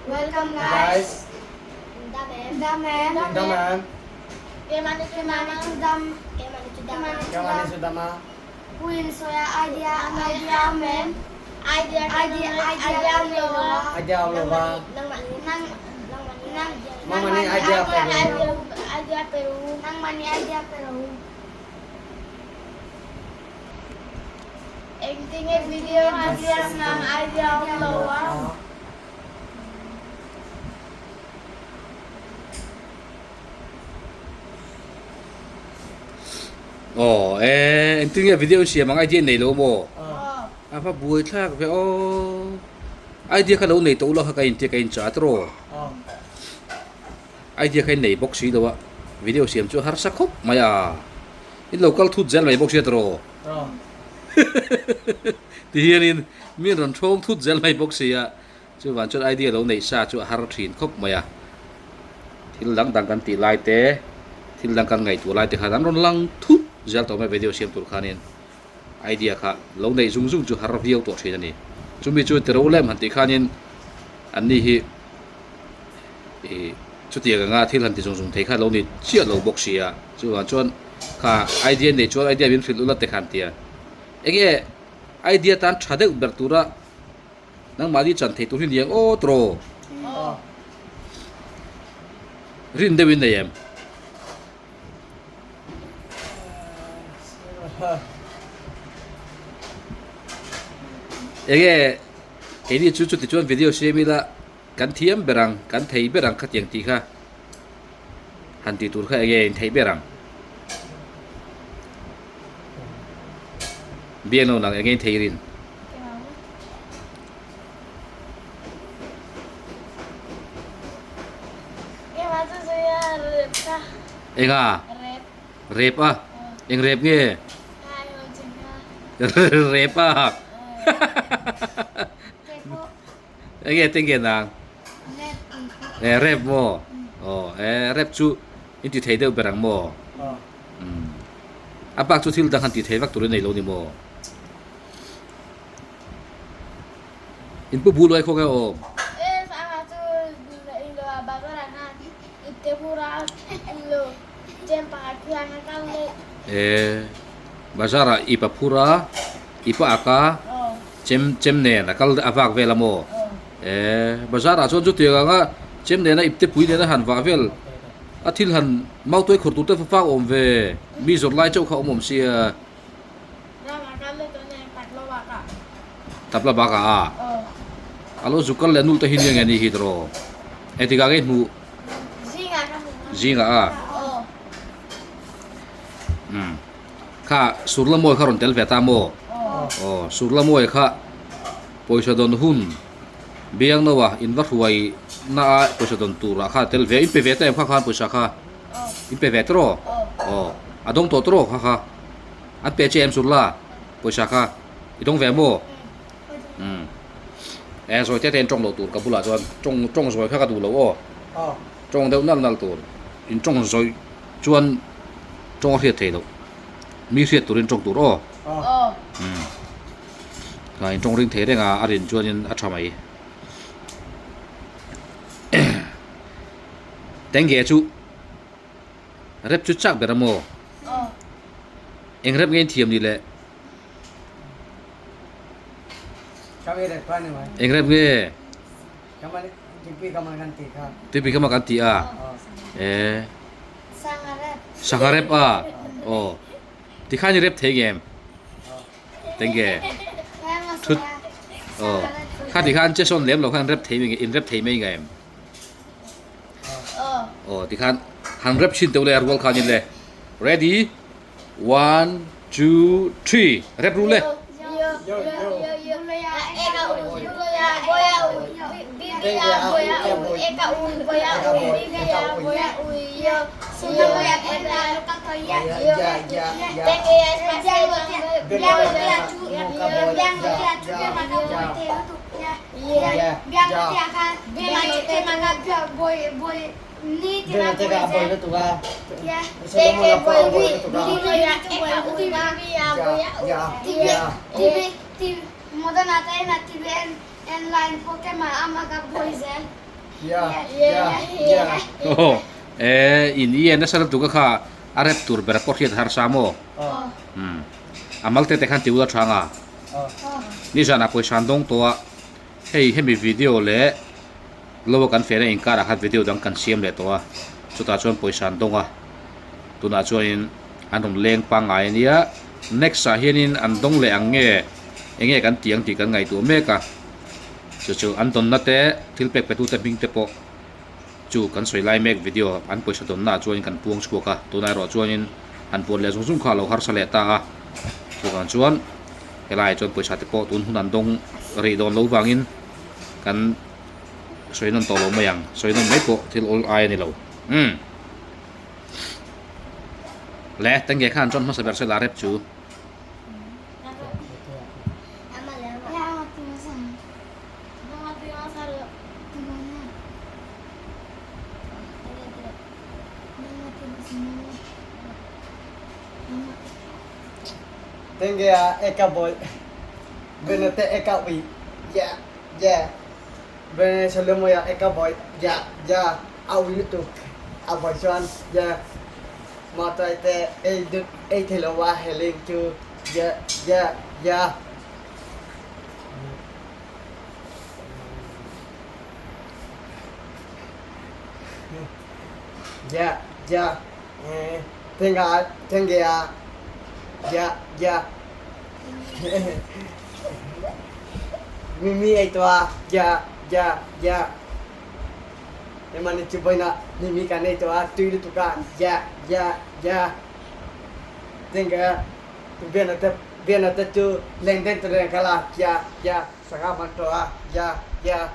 Welcome guys. Dam em. Dam em. Kemani chu dam. Kemani chu dam a. Puin sawia idea idea awm em. Idea idea awm lo a. Idea awm lo va. Nang Nangmahni idea pe ru. Idea pe ru. Nangmahni idea pe ru. Engtinge video a siam nang idea awm lo a. Aw e engtinge video siam ang idea nei lo maw? A va buai thlak ve aw. Idea kha lo nei tawh lo kha ka intia ka inchah tawh. Idea kha in nei bawk si lo a, video siam chu a harsa khawp mai a, in lo kal thut zel mai bawk sia tawh. Ti hianin mi an rawn thawng thut zel mai bawk si a, chuvang chuan idea lo neih sa chu a har thin khawp mai a, thil dang dang kan tih lai te, thil dang kan ngaihtuah lai te khan an rawn lang thut zel tawh mai video siam tur khanin idea kha lo neih zung zung chu har viau tawh thin a ni. Chumi chu tiro lem han tih khanin anni hi. Ih chutiang anga thil han ti zung zung thei kha lo ni chiah lo bawk si a, chuvang chuan kha idea nei chuan idea min hrilh ula te khan tia enge idea tan tha deuh ber tura nangmahni chan thei tur hi ni ang aw tawh rin deuhin nei em? Enge keini chu chuti chuan video siam ila. Kan thiam ber ang, kan thei ber ang khatiang tih kha han tih tur kha enge in theih ber ang? Biak lo nang enge in thei rin? Enga? Rep a? Eng rep nge? Rep a? Enge te nge nang? E rep maw? Aw e rep chu in ti thei deuh ber ang maw? Umm a bak chu thil dang han ti thei vak tur i nei lo ni maw? In pu bu luai khaw nge awm? E bazar ah i pa phur a i pa ak a. Chem chem nen a kal a vak vel a maw? E, bazar ah chuan chutiang anga chem nena ipte pui nena han vah vel a thil han mautuai khawr tur te fa fak awm ve, mi zawrh lai chauh kha awm awm sia. Tapla bak ah a? A lo zuk kal leh nul te hi nia nge ni hi tawh? Engtikah nge i hmuh? Zingah a? Umm. Kha Surlamawi kha rawn tel ve ta maw? Aw, Surlamawi kha pawisa dawn hun Biangnoa in va hruai na a pawisa dawn turah kha tel ve, in pe ve ta em kha khan pawisa kha? In pe ve tawh? Aw, a dawng tawh tawh kha kha. An pe che em Surla pawisa kha? I dawng ve maw? Umm. E zawi te te in tawng loh tur ka bulah chuan tawng tawng zawi kha ka duh lo aw. Tawng deuh nalh nalh tur in tawng zawi chuan tawng a hriat thei loh mi hriat turin tawng tur aw umm kha in tawng ring thei reng a a rin chuanin a tha mai tenge chu rep chu chak ber a maw eng rep nge in thiam ni le eng rep nge. Tuipui kha maw kan ti a e sangha rep a aw tikhan i rep thei ngem tenge thut aw kha tikhan che sawn lem lo khan rep thei in rep thei mai ngem aw tikhan han rep thin teuh le a rual khan in le ready one two three rep ru le. Yeah yeah yeah. Aw e in i en nasa lutuk a kha a rep tur ber pawh hriat har sa maw? Umm a mal te te khan ti ula tha anga nizanah pawisa an dawng tawh a hei hemi video leh lo a kan feh na inkarah khan video dang kan siam leh tawh a chutah chuan pawisa an dawng a tunah chuanin an rawn leng pangngai ania next ah hianin an dawng leh ang nge enge kan tih ang tih kan ngaihtuah mek a chu chu an dawnna te thil pek pe tute hming te pawh chu kan sawi lai mek video an pawisa dawnna ah chuan kan puang chhuak a tunah erawh chuanin han puan leh zung zung kha a lo harsa leh ta a chuvang chuan helaiah chuan pawisa te pawh tun hun an dawng rih dawn lo vangin kan sawi nawn tawh lo mai ang sawi nawn mai pawh thil awl ai a ni lo umm le tenge khan chuan hmasa ber sela rep chu. Tenge a eka boy benete eka ui yeah yeah bene salemoya eka boy yeah yeah a ui lutuk a boy chuan yeah Mawtawi te ei dut ei thei lo a heling chu yeah yeah yeah. Yeah yeah Tengah tengah yeah yeah Mimi ei tua yeah yeah yeah Emani chu boina mimi kan ei tua tui lutuk a yeah yeah yeah Tengah Biana te biana te chu lengdeng te reng kala yeah yeah Sangha man tua yeah yeah.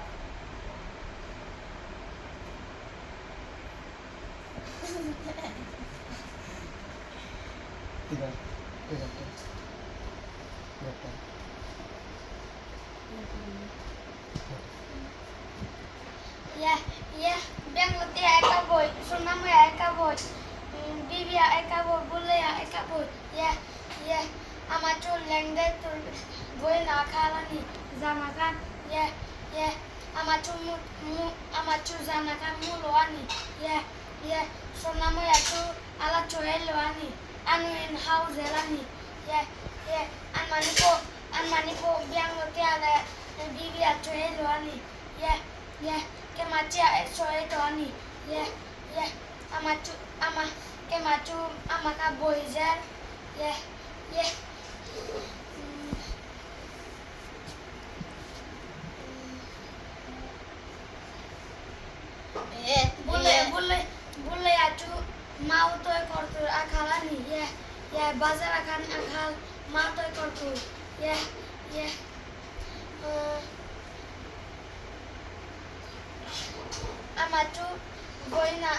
Yeah yeah Bangalore eka boy Sonamuya eka boy Bibia eka boy Bulaya eka boy yeah yeah Amachu lengde tur boy na khalani zamakan yeah yeah Amachu mu mu amachu zanakan mu loani yeah yeah Sonamuya chu ala choel loani anuin house elani yeah yeah Anmani po anmani po Bangalore ala Bibia choel loani yeah yeah Kemachia choel toani yeah yeah Amachu ama kemachu amaka boizel yeah yeah. Bule bule bule achu mau toy kortur akhalani yeah yeah bazar akhan akhal mau toy kortur yeah yeah. Amachu boina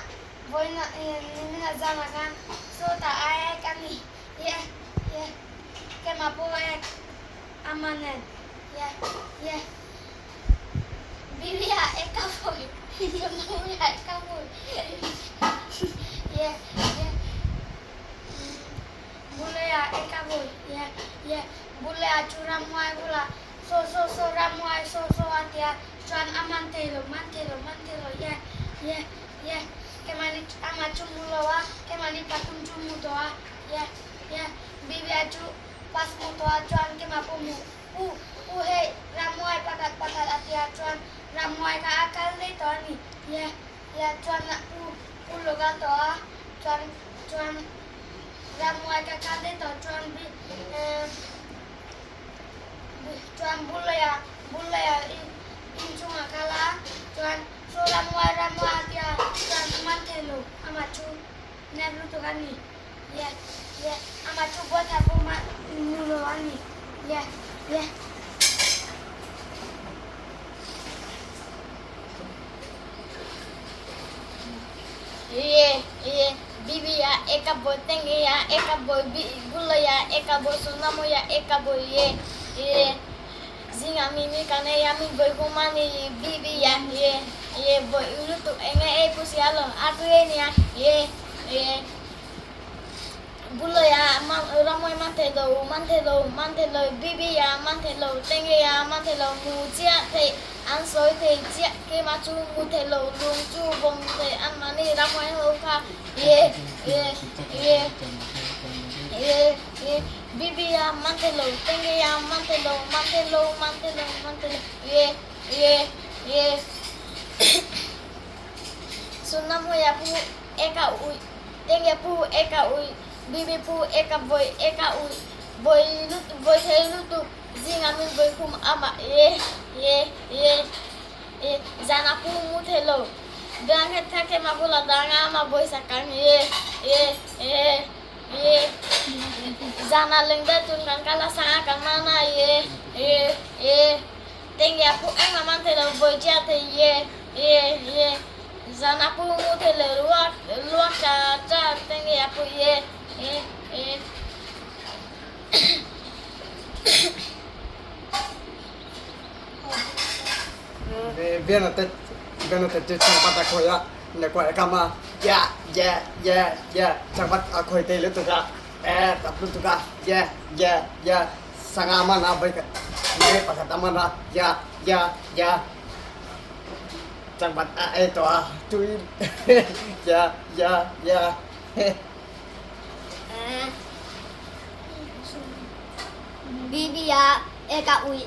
boina nimina zamakan sota aek ani yeah yeah. Kemapo ek amanen yeah yeah. Bibia eka boy Sonamuya eka boy yeah yeah. Bulaya eka boy yeah yeah. Bulaya churam muay bula so so so ram muay so so atia chuan aman thelo man thelo man thelo yeah yeah yeah. Kemani amachu mulowa kemani patum chu mutoa yeah yeah. Bibia chu pas mutoa chuan kemapo mu pu pu hey ramuai pakat pakat atia chuan ramuai ka akal le to ani yeah yeah. Chuan na pu pu loga toa chuan chuan ramuai ka akal le to chuan bi chuan bulaya bulaya in in chunga kala chuan so ramuai ramuai atia chuan man thelo amachu neblu to kani yeah yeah. Amachu bota po ma mulo ani yeah yeah. Yeah yeah. Bibia eka boy tenge ya eka boy bi gula ya eka boy sonamo ya eka boy yeah yeah. Zinga mimi kane ya mi boy kumani bibi ya yeah yeah. Boy ulu tu enge e pusialo atu e ya yeah yeah. Bulawia ramhuai man thei lo, man thei lo, man thei lo, Bibia man thei lo, Tengea man thei lo, mu chiah thei, an sawi thei chiah, keimah chu mu thei lo, lung chu vawm thei, anmahni ramhuai ho kha ye ye ye ye ye Bibia man thei lo, Tengea man thei lo, man thei lo, man thei lo, man thei lo, ye ye ye Sunamhuia pu eka ui. Tenge pu eka ui bibi pu eka vawi eka ui vawi lutuk vawi thei lutuk zinga min vawi khum ama ye ye ye ye zana pu mu thei lo biang het kha kema bula danga ama pawisa kang ye ye ye ye zana lengdai tun kan kala sanga kan mana ye ye ye Tenge a pu engmah man thei lo vawi chia thei ye ye ye Zan a pu ngu thei le luak luak cha cha tenge a pu ye ye ye. Biana te biana te chu changpat a khawi a ne kuah e kam a ye ye ye ye changpat a khawi te lutuk a e tap lutuk a ye ye ye sangha a man a vawi khat nge pakhat a man a ye ye ye. Changpat a ei tawh a tui ya ya ya he. Bibi a eka ui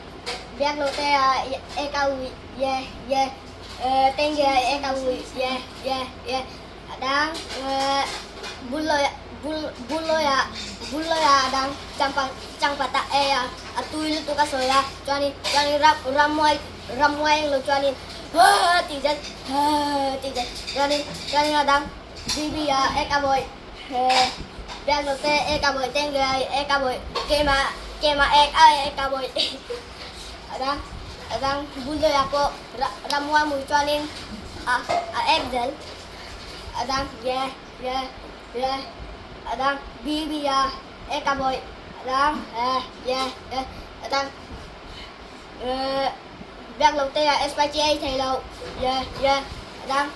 biak lo te a eka ui ye ye tenge a eka ui ye ye ye adang buloi buloi a buloi a adang changpat changpat a ei a a tui lutuk a sawi a chuanin chuanin ram ramhuai ramhuai englo chuanin hahh tih zet hahh tih zet chuanin chuanin a dang bibi a ek a bawi biak lo te ek a bawi teng ria ek a bawi keimah keimah ek a ek a bawi a dang a dang buloi ah pawh ramhuai hmuh chuanin a a ek zel a dang ye ye ye a dang bibi a ek a bawi a dang he ye ye a dang. Biak lo te ah spicy ei thei lo ye ye a dang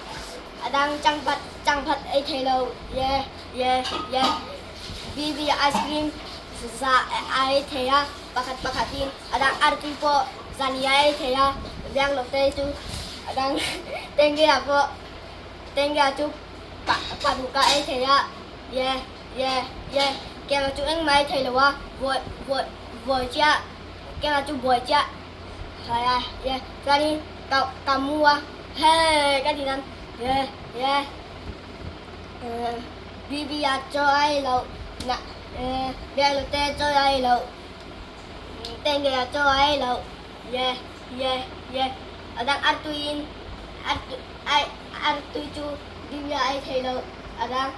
a dang changpat changphat ei thei lo ye ye ye BB ice cream za a ei thei a pakhat pakhat in a dang artui pawh zani a ei thei a biak lo te chu a dang tenge ah pawh tenge ah chu paruk a ei thei a ye ye ye kema chu engmah ei thei lo a vawi vawi vawi chiah. Kema chu buai chiah hai a ye chuanin ka ka mu a hei ka ti nan ye ye bibi a chaw a ei loh na biak te chaw a ei loh tenge a chaw a ei loh ye ye ye a dang artui in artui ai artui chu bibi a ei thei loh a dang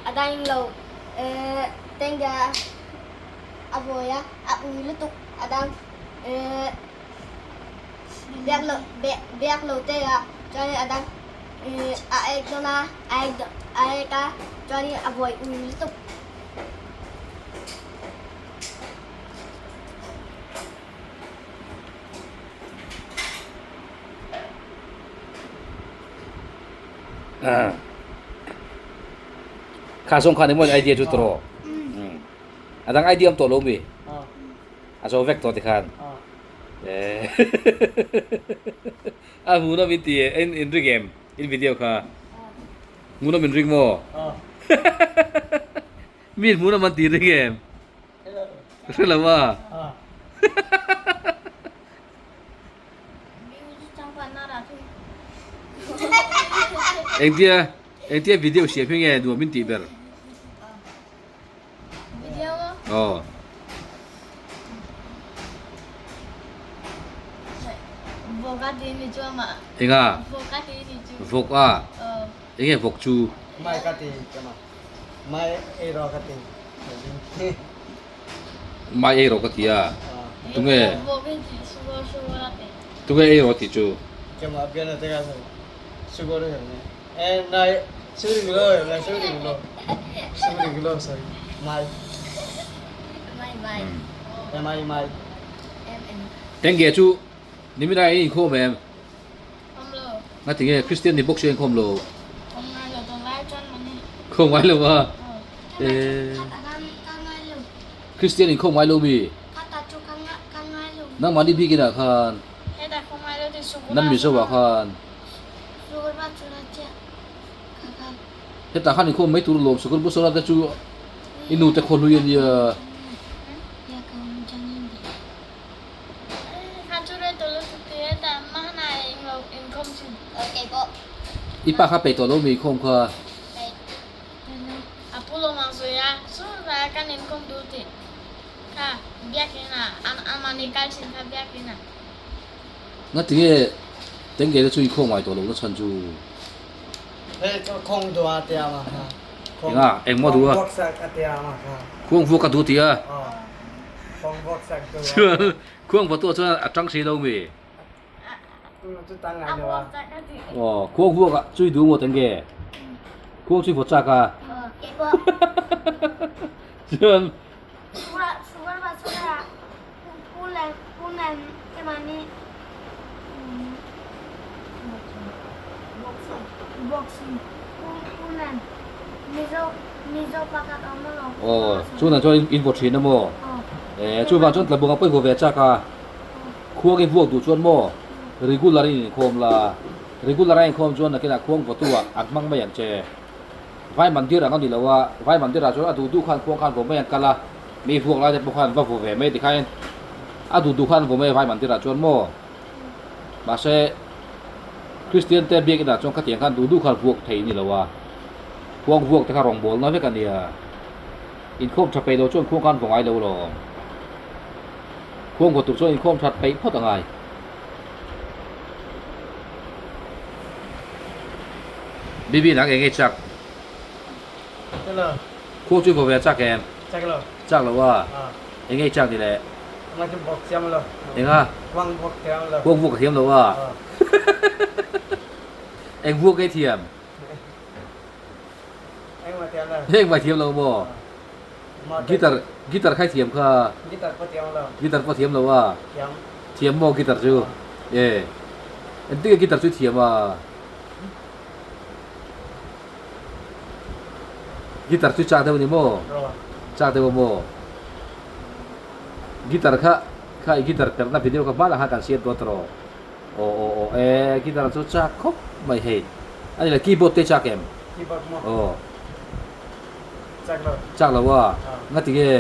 a dang englo tenge a. A buai a, a ui lutuk a dang biak lo biak lo te a chuanin a dang a ek dawn a a ek a ek a chuanin a buai ui lutuk. Kha zawng khan emaw idea chu tawh. A dang ai diam tawh lo mi? A zo vek tawh tikhan. A hmuhnawm in ti in in ring em in video kha? Hmuhnawm in ring maw? Mi in hmuhnawm an ti ring em? Hre lo a. Engtia engtia video siam hi nge nuam in tih ber? Aw. Enga? Vawk a? Enge vawk chu? Mai ka ti kama. Mai ei rawh ka ti. Mai ei rawh ka ti a. Tunge? Tunge ei rawh tih chu? Kama biana te ka sugar ne. E nai suri lo la suri lo suri lo sorry mai mai mai e mai mai em em Tenge chu nimina in inkhawm em? Khawm lo. Nga tinge Christian ni bawk chu inkhawm lo? Khawm ngai lo tunlai chuan mani. Khawm ngai lo a. Eh. Kristian inkhawm ngai lo mi? Nangmahni bikin ah khan. Nan Mizo ah khan. Hetah khan inkhawm mai tur lawm Sukul Busara te chu i nu te khaw hlui a nia. I pa kha peih tawh lo mi inkhawm kha. A pu lo mang zui a, chuvah kan inkhawm duh tih kha biakinn ah amah nih kal thin kha biakinn ah. Ngatinge Tengge te chu inkhawm ngai tawh lo na chhan chu? Hei chu khawng duh a tia ma kha. Enga engmaw duh a? Khuang vuak sak a tia ma kha. Khuang vuak a duh tia? Aw khuang vuak sak duh a. Chuan khuang vuak tu ah chuan a tang si lo mi? Aw khuang vuak ah chui duh maw tenge? Khuang chui vawt chak a. Chuan Aw chunah chuan in vaw thin a maw? Eh chuvang chuan tlabung a pawimawh ve chak a. Khuang i vuak duh chuan maw regular in inkhawm la, regular a inkhawm chuan nakinah khuang vawtu ah an hmang mai ang che. Vai mandir ang a ni lo a, vai mandir ah chuan a duh duh khan khuang khan vaw mai an kal a, mi vuak lai te pawh khan va vaw ve mai tikhain a duh duh khan vaw mai a vai mandir ah chuan maw. Mahse Kristian te biakinn ah chuan khatiang khan duh duh khan vuak thei a ni lo a, khuang vuak te kha rawngbawlna vek a nia. Inkhawm tha peih lo chuan khuang khan vaw ngai lo lawm. Khuang vaw tur chuan inkhawm that peih phawt a ngai. Bibi nang eng nge chak? Khuang chu i vaw ve a chak em? Chak lo. Chak lo a? Eng nge i chak ni le? Eng a? Khuang vuak a thiam lo a? Eng vuak nge i thiam? Eng mah thiam lo maw? Guitar guitar kha i thiam kha. Guitar pawh thiam lo. Guitar pawh thiam lo a. Thiam. Thiam maw guitar chu? E. Engtin nge guitar chu i thiam a? Guitar chu chak deuh a ni maw? Aw. Chak deuh a maw? Guitar kha kha i guitar perhna video kha hmanah khan kan siam dawn tawh rawh. Aw aw aw e guitar chu chak khawp mai hei. A ni le keyboard te chak em? Keyboard maw? Aw. Chak lo. Chak lo a? Nga ti nge?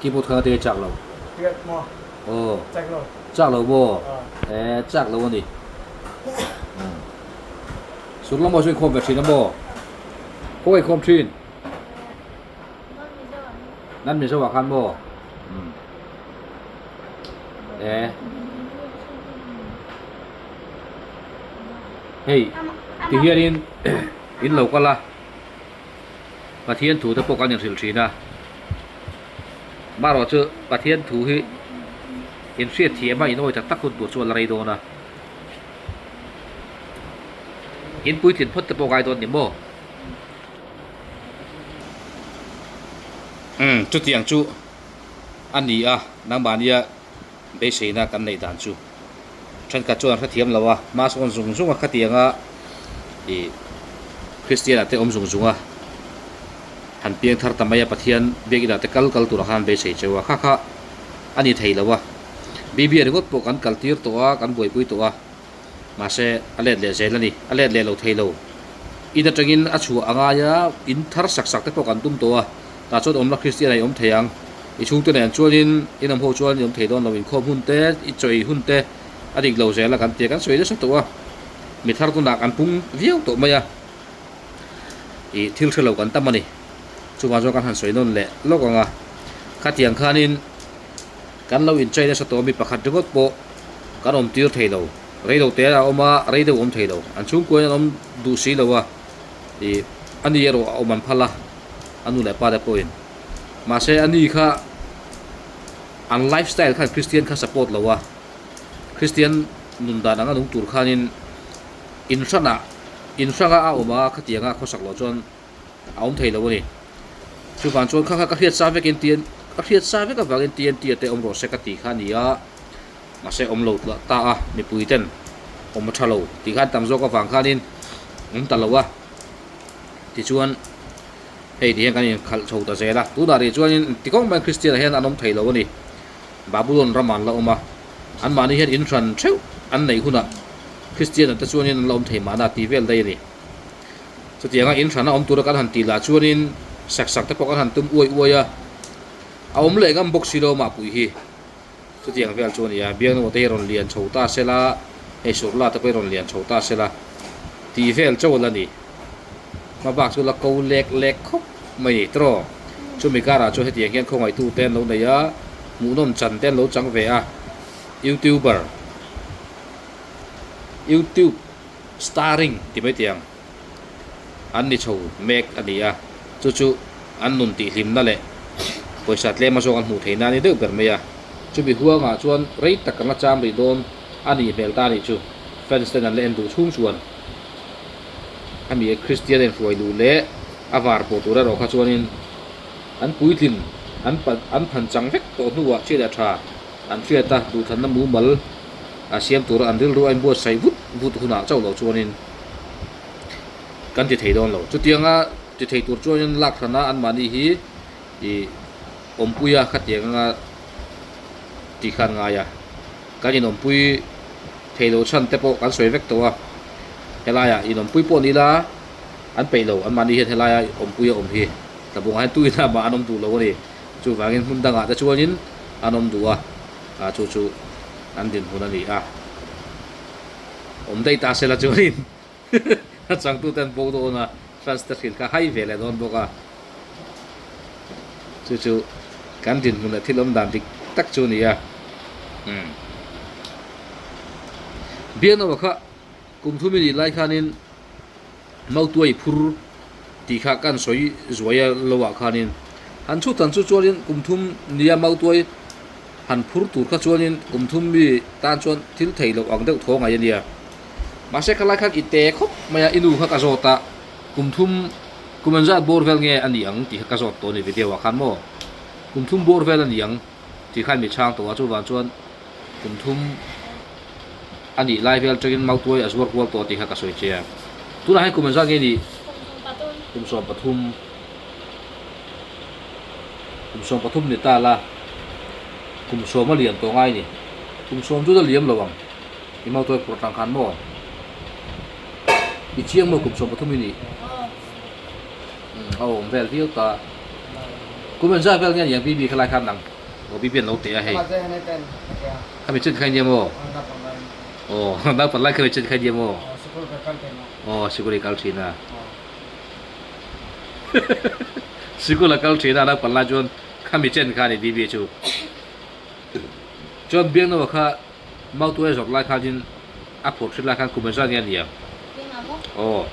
Keyboard kha nga ti nge chak lo? Keyboard maw? Aw. Chak lo. Chak lo maw? E chak lo a ni. Sur lamah chu inkhawm ve thin a maw? Khaw inkhawm thin? Nan Mizo ah khan maw? E. Hei ti hianin in lo kal a, Pathian thu te pawh kan inhrilh thin a, marawh chu Pathian thu hi inhriat thiam a inawi tak tak hun tur chu a la rei dawn a, in puitlin phawt te pawh ngai dawn ni maw? Umm chutiang chu a ni a, nangmahnia beiseina kan neih dan chu thenkhat chuan an hrethiam lo a, hma sawn zung zung a khatianga ih Kristian ah te awm zung zung a, han piang thar ta mai a Pathian biakin ah te kal kal turah khan an beisei cheu a, kha kha a ni thei lo a, Bibia ringawt pawh kan kal tir tawh a, kan buaipui tawh a, mahse a let leh zel a ni, a let leh lo thei lo, in atangin a chhuah a ngai a, in thar sak sak te pawh kan tum tawh a. Tah chuan awmna Kristian ah i awm thei ang. I chhungte nen chuanin in awm ho chuan i awm thei dawn lo. Inkhawm hun te, i chawi hun te a dik lo zel a kan ti a, kan sawi nasa tawh a. Mi thar tunah kan pung viau tawh mai a, ih thil hre lo kan tam a ni. Chuvang chuan kan han sawi nawn leh lawk ang a. Khatiang khanin kan lo inchai nasa tawh a, mi pakhat ringawt pawh kan awm tir thei lo. Rei lo te a awm a, rei deuh a awm thei lo. An chhungkuain an awm duh si lo a, ih a ni erawh a awm an phal a. a nu leh pa te pawhin mahse a ni kha an life style khan Christian kha support lo a Christian nun dan anga nung tur khanin in hranah in hranga a awm a khatianga khawsak loh chuan a awm thei lo a ni chuvang chuan kha kha ka hriat sa vekin T N ka hriat sa vek avangin T N T a te awm rawh se ka tih kha a ni a mahse awm lo ta a mipui ten awm a tha lo tih khan tam zawk avang khanin awm ta lo a. Tichuan hei ti hian kan inkhalh chho ta zel a, tunah rih chuanin tikawng mai Kristian ah hian an awm thei lo a ni. Babulon ramah an la awm a, anmahni hian in hran theuh an neih hunah Kristian ah te chuanin an la awm thei mahna tih vel daih a ni. Chutianga in hrana awm tura kan han tih lah chuanin sak sak te pawh kan han tum uai uai a, a awm leh ngam bawk si lo mahpui hi. Chutiang vel chu a ni a, Biaknaw te hi rawn lian chho ta se la, hei Surla te pawh hi rawn lian chho ta se la tih vel chauh la ni. Hma bak chu la ko lek lek khawp mai ni tiraw. Chumi karah chuan hetiang hian khawngaihtu te an lo nei a, hmuhnawm chan te an lo chang ve a, Youtuber, YouTube starring ti mai tiang an ni chho mek a ni a, chu chu an nun tihhlimna leh pawisa tlema zawk an hmuh theih na a ni deuh ber mai a, chumi huangah chuan rei tak kan la cham rih dawn a nih hmel ta a nih chu fans ten an la en duh chhung chuan hemi Kristian a inhruai luh leh a var pawh tur erawh kha chuanin an puitlin an an phan chang vek tawh hnuah chiah leh tha an hriat a duhthlanna mumal a siam tura an rilru a inbuatsaih vut vut hunah chauh loh chuanin kan ti thei dawn lo. Chutianga ti thei tur chuanin lak hrana anmahni hi ih awmpuia khatiang anga tih khan ngai a, kan inawmpui thei lo chhan te pawh kan sawi vek tawh a, helaiah inawmpui pawh ni ila an peih lo anmahni hian helaia awmpuia awm hi tlabungah hian tuina mah an awm duh lo a ni. Chuvangin hmun dangah te chuanin an awm duh a. a chu chu an dinhmun a ni a, awm daih ta sela chuanin a changtute an bo dawn a, fans te hrilh kha hai ve leh dawn bawk a, chu chu kan dinhmun leh thil awm dan dik tak chu a ni a, umm Biaknawa kha kum thum i nih lai khanin Mautuai phur tih kha kan sawi zuai a lo ah khanin han chhut han chu chuanin kum thum nia Mautuai han phur tur kha chuanin kum thum mi tan chuan thil thei loh ang deuh thaw ngai a nia. Mahse khalai khan i te khawp mai a i nu kha ka zawt a kum thum kum an zat bawr vel nge a ni ang tih kha ka zawt tawh a ni video ah khan maw kum thum bawr vel a ni ang tih khan mi chhang tawh a chuvang chuan kum thum a nih lai vel atangin Mautuai a zuar kual tawh tih kha ka sawi che a. Tunah hian kum engzat nge nih? Kum 13. Kum 13 ni ta la, kum 10 a liam tawh ngai ni. Kum 10 chu la liam lo ang i Mautuai phur atang khan maw? I chiang maw kum 13 i nih? A awm vel viau ta. Kum engzat vel nge a nih ang BB kha lai khan nang? Aw BB an lo teh a hei. Khami chen kha i nia maw? Aw naupang lai khami chen kha i nia maw? Aw sikul i kal thin a. Sikul a kal thin a naupang lai chuan khami chen kha a ni BB chu. Chuan Biangnoa kha Mautuai zawrh lai khanin a phurh thin lai khan kum engzat nge a nia? Aw.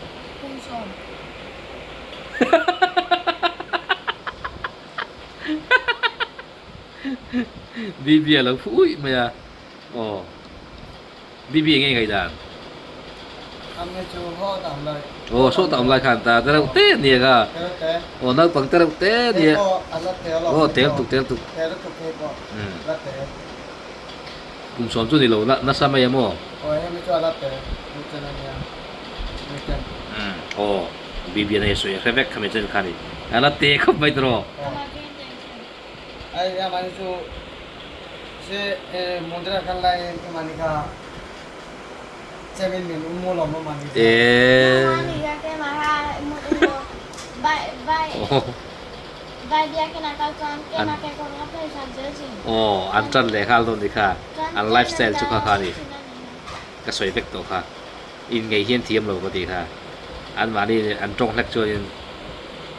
Bibi a lo phu uih mai a, aw Bibi enge i ngaihdan? Aw saw tak awm lai khan ta te reuh te a nia ka, aw naupang te reuh te a nia, aw tel tuk tel tuk, umm kum sawm chu ni lo nasa mai a maw? Umm aw Bibi a nei sawi a hre vek khami chen kha ni, a la te khawp mai tawh. Ai amani chu se mundra kan lai amani kha chemin min umu lo mo mani kha. Eh. Mani kha ke ma ha mu umu vai vai vai bia ke na kal chuan ke ma ke ko nga phei san zel chin. Oh an tan leh nghal dawn ni kha an lifestyle chu kha kha ni ka sawi vek tawh kha in ngei hian thiam lo ka ti kha an mahni an tawng hlek chuanin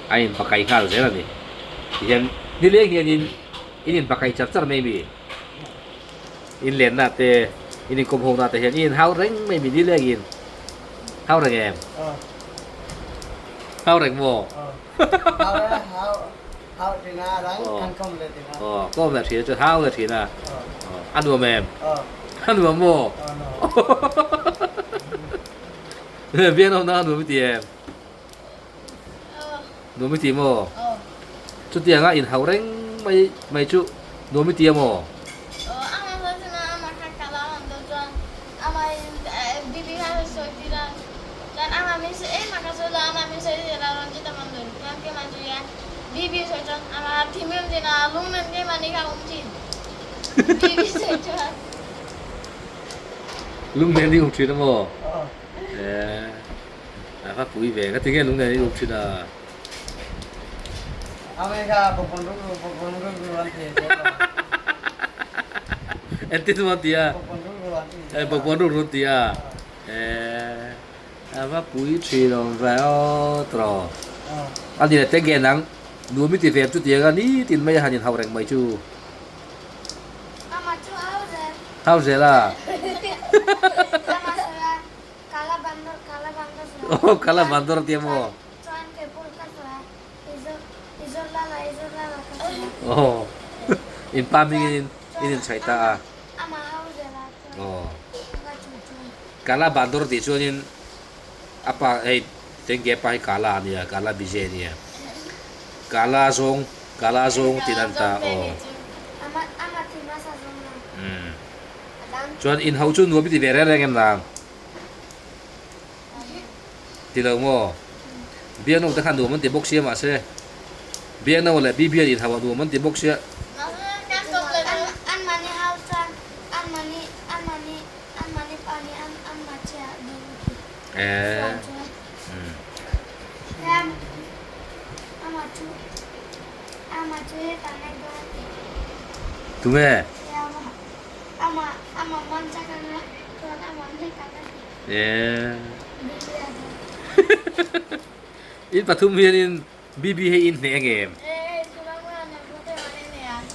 an inpakai nghal zel a ni. Tihian nileng hianin in inpakai char char mai mi? In lenna te, in inkawm ho na te hian in inhau reng mai mi nilengin? Hau reng em? Hau reng maw? Aw, kawm leh thin a chuan hau leh thin a. A nuam em? A nuam maw? Biakna a nuam i ti em? Nuam i ti maw? Chutianga inhauh reng mai mai chu nuam i ti a maw? Chuan ama min sawi em a ka sawi lo ama min sawi zir a Ranjit a man dawn chuan keimah chu hian Bibi sawi chuan ama thinrim thin a lunglen keimah ni kha a awm thin Bibi sawi chuan. Lunglen i awm thin a maw? Eeh a va pui ve ka ti nge lunglen i awm thin a. Engtin maw a ti a? Bawkbawn ruk ruk a ti a. Eeh a va pui thin awm ve aw tawh. A ni leh teng nge nang nuam i ti ve chu tiang a nitin mai a han inhauh reng mai chu. Hau zel a. Aw kala bandor a ti a maw? Aw in pa hmingin in inchhaih ta a. Aw Kala Bandor tih chuanin a pa hei Tengge pa hi Kala a nia Kala Bijay a nia Kala zawng Kala zawng tih nan ta aw umm chuan inho chu nuam i ti ve reng reng em nang ti lo maw Biakno te khan nuam an ti bawk sia mahse Biakno leh Bibian inhauh a nuam an ti bawk sia. Eeh Tunge? Eeh In pathum hianin BB hi in hneh ang em?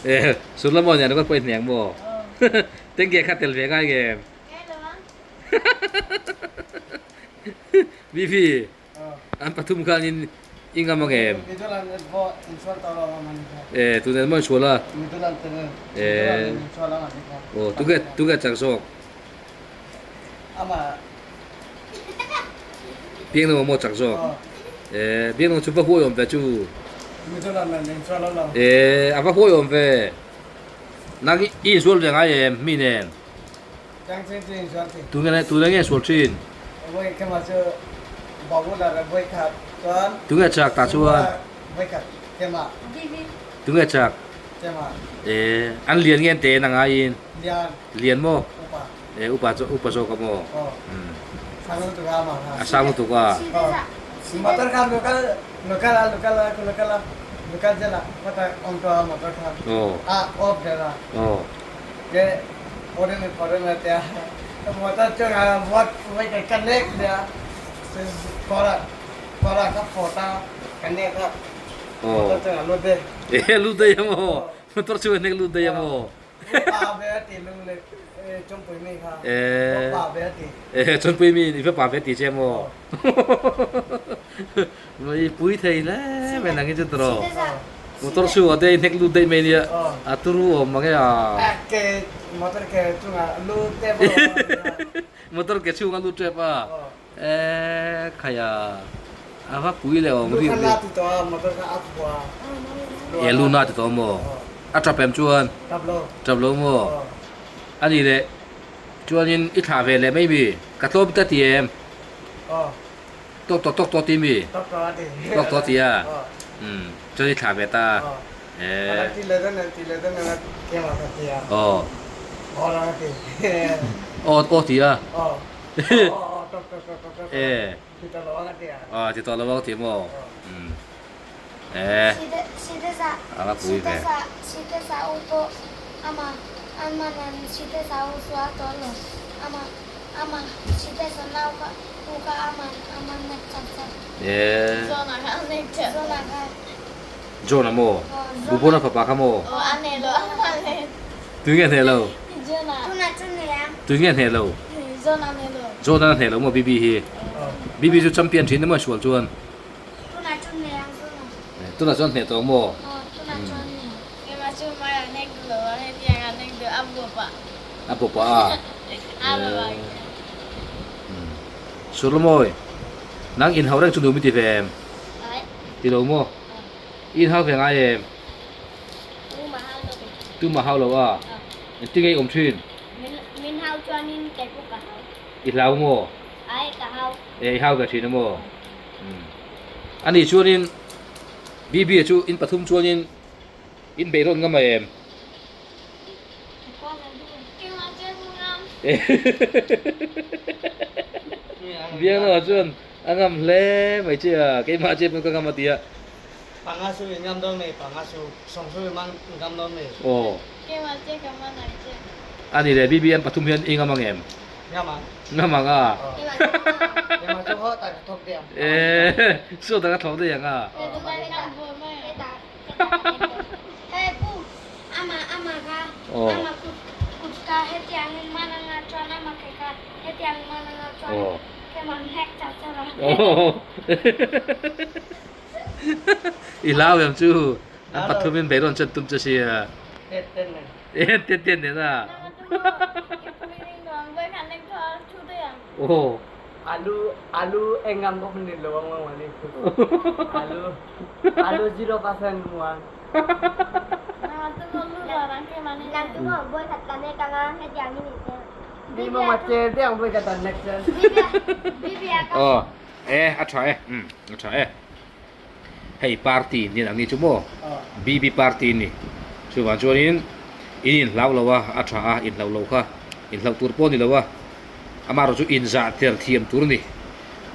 Eeh Sulamaw nen ringawt pawh in hneh ang maw? Tengge kha tel ve ngai ngem? BB an pathum khanin i ngam ang em? Eeh tunah maw insual a? Eeh aw tunge tunge chak zawk? Biangno maw chak zawk? Eeh Biangno chu va huai awm ve chu. Eeh a va huai awm ve. Nang i insual ve ngai em mi nen? Tunge tunge nge sual thin? Tunge chak tah chuan? Tunge chak? Eeh an lian nge an te en a ngaiin? Lian maw? E upa chu upa zawk a maw? A sang lutuk a. Aw. Aw. Aw. E lut daih a maw? Motor chu a hnek lut daih a maw? Eh chawnpui mi i va pa ve ti che maw i pui thei hle mai nang hi chu tawh motor chu a dei hnek lut daih mai nia a turu awm mang e a motor ke chhunga lut tep a eh khaia a va pui leh awm riu riu e luna ti tawh maw a tap em chuan tap lo maw a ni leh chuanin i thlah ve leh mai mi ka tlawm ta ti em tawk tawk tawk tawk ti mi tawk tawk ti a umm chuan i thlah ve ta eh aw aw aw ti a eh Aw ti tawh lo ang ti maw? Umm eh a va pui ve. Eh John a maw? Bubona fapa kha maw? Tui nge hneh lo? Tui nge hneh lo? John a hneh lo maw Bibi hi? Bibi chu champion thin emaw sual chuan? Tunah chuan hneh tawh maw? A bawp a? Surlamawi, nang inhau reng chu nuam i ti ve em? Ti lo maw? I inhau ve ngai em? Tumah hau lo a? Engtin nge i awm thin? Min hau chuanin kei pawh ka hau. I hlau maw? Ai ka hau. E i hau ve thin a maw? Ani chuanin Bibi-a chu in pathum chuanin in beihrawn ngam em? Biangnoa chuan a ngam hle mai che a, keimah che pawn ka ngam a ti a. Panga su i ngam dawn mai, panga su, sawm su i ngam dawn mai. Aw. A ni le, Bibi an pathum hian i ngam ang em? Ngam ang. Ngam ang a. Keimah chu haw tak a thawk daih ang. Eeh, saw tak a thawk daih ang a. I hlau em chu an pathumin beirawn chuan tum che sia. Tet tet nen a. Aw. Alu alu engam bawk ni lo ang ang ni. Alu alu 0% muang. Ni mo ma che te ang boi ka tan next. Aw e a tha e um a tha e. Hei party ni ang ni chu maw BB party ni chuvang chuanin in inhlau lo a a tha a inhlau lo kha inhlau tur pawh a ni lo a amaherawh chu inzah ter thiam tur a ni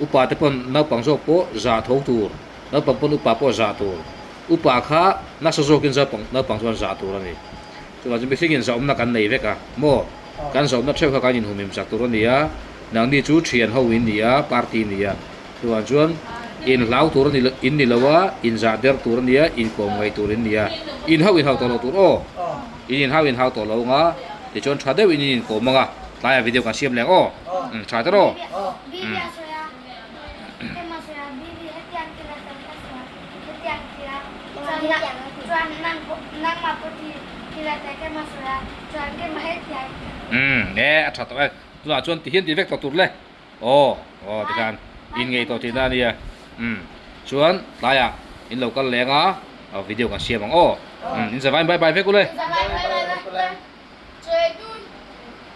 upa te pawn naupang zawk pawh zah tho tur naupang pawn upa pawh zah tur upa kha nasa zawkin naupang chuan zah tur a ni chuvang chu mihring in zahawmna kan nei vek a maw kan zahawmna theuh kha kan inhumhim chak tur a ni a nangni chu thian ho in ni a party ni a. Chuvang chuan inhlau tur a ni in ni lo a, inzah der tur a nia, inkawm ngaih tur in nia. Inhauh inhauh tawh lo tur aw. In inhauh inhauh tawh lo anga tichuan tha deuhin in inkawm anga tlaiah video kan siam leh ang aw. Umm tha tawh aw. Umm. Umm e a tha tawh e. Tunah chuan tihian ti vek tawh tur le. Aw aw tikhan in ngei tawh tihna a nia umm chuan tlaiah in lo kal leng a video kan siam ang aw umm in zavain bye bye vek ule. Bye bye.